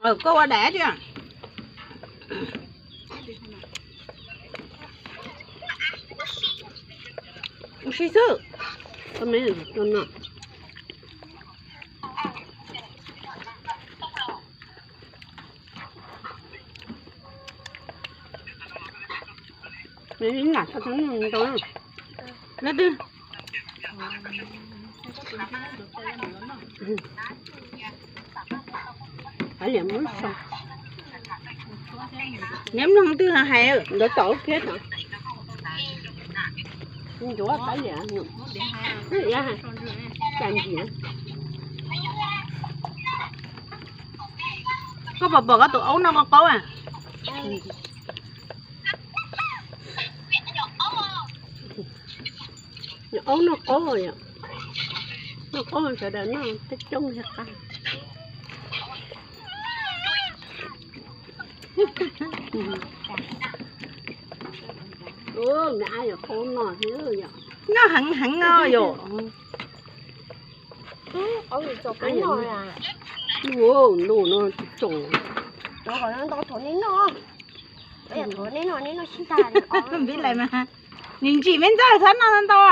Koj ua dab tsi? Ua si xwb. Neb mloog twg hais ntawd tom ub thiab tod. Ncuav pab liam, cas ntsim. Koj pom pom koj tus aub noj qaub qaub a? Aub noj qaub yom. Noj qaub sawv daws noj tej coob thiaj qab. Noj heev heev no yom. Lus no tsis tsoom. Nws ntsim me ntxawg xav noj ntau.